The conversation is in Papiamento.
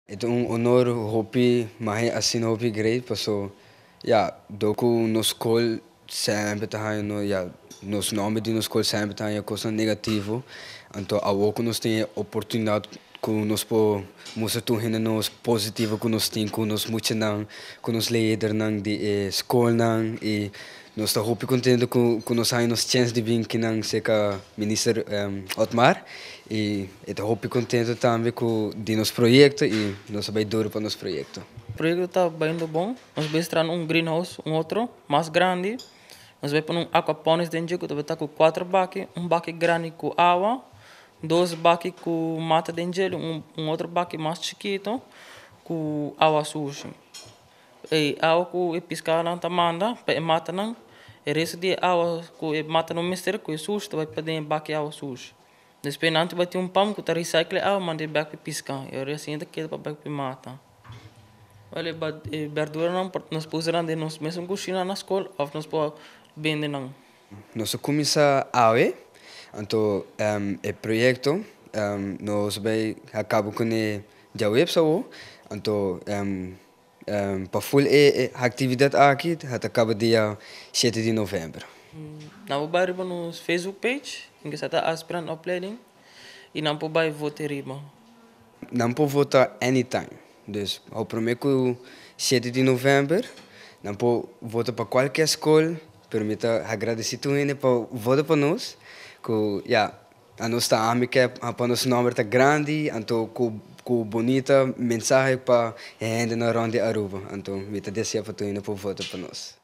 E ta un honor hopi, mas asina hopi great, paso ya, do ku nos skol semper ta haña no, ya, nos nomber di nos skol semper ta haña kos negativo. Anto awor ku nos tin oportunidat ku nos por mustra tur hende nos positivo ku nos tin, ku nos muchanan, ku nos leidernan di e skolnan, i nos ta hopi kontentu ku nos haña nos chance di bin kinan serka Minister Otmar, i e ta hopi kontentu tambe ku di nos proyekto i nos a bai duru pa nos proyekto. E proyekto ta bayendo bon. Nos bai traha un greenhouse, un otro mas grandi. Nos bai pone un aquaponics den dje ku ta ku kuater baki, un baki grandi ku awa, dos baki ku mata den dje, un otro baki mas chikitu ku awa sushi. E awa ku e piskánan ta manda pa e matanan, e resto di awa ku e mata no mester, ku e sushi, ta bai pa den e baki awa sushi. Despues nan ta bai tin un pump ku ta recycle e awa, manda e bèk pa e piská. I ora asina ta keda pa bèk pa e mata. Wèl, e bèrduranan nos por usa nan den nos mesun kushina na skol òf nos por bende nan. Nos a kuminsá awe, anto e proyekto nos bai a kaba kuné djaweps awor, anto pa ful e aktividat aki ta kaba dia 7 di novèmber. Nan por bai riba nos Facebook page, ku sa ta Aspirant Opleiding, i nan por bai vota riba. Nan por vota anytime. Dus al promé ku 7 di novèmber, nan por vota pa kualke skol, pero mi ta agradesí tur hende pa vota pa nos, ku ya, nos ta ami ke pa nos nòmber ta grandi, anto ku bunita mensahe pa hende na rònt di Aruba. Anto mi ta desea pa tur hende por vota pa nos.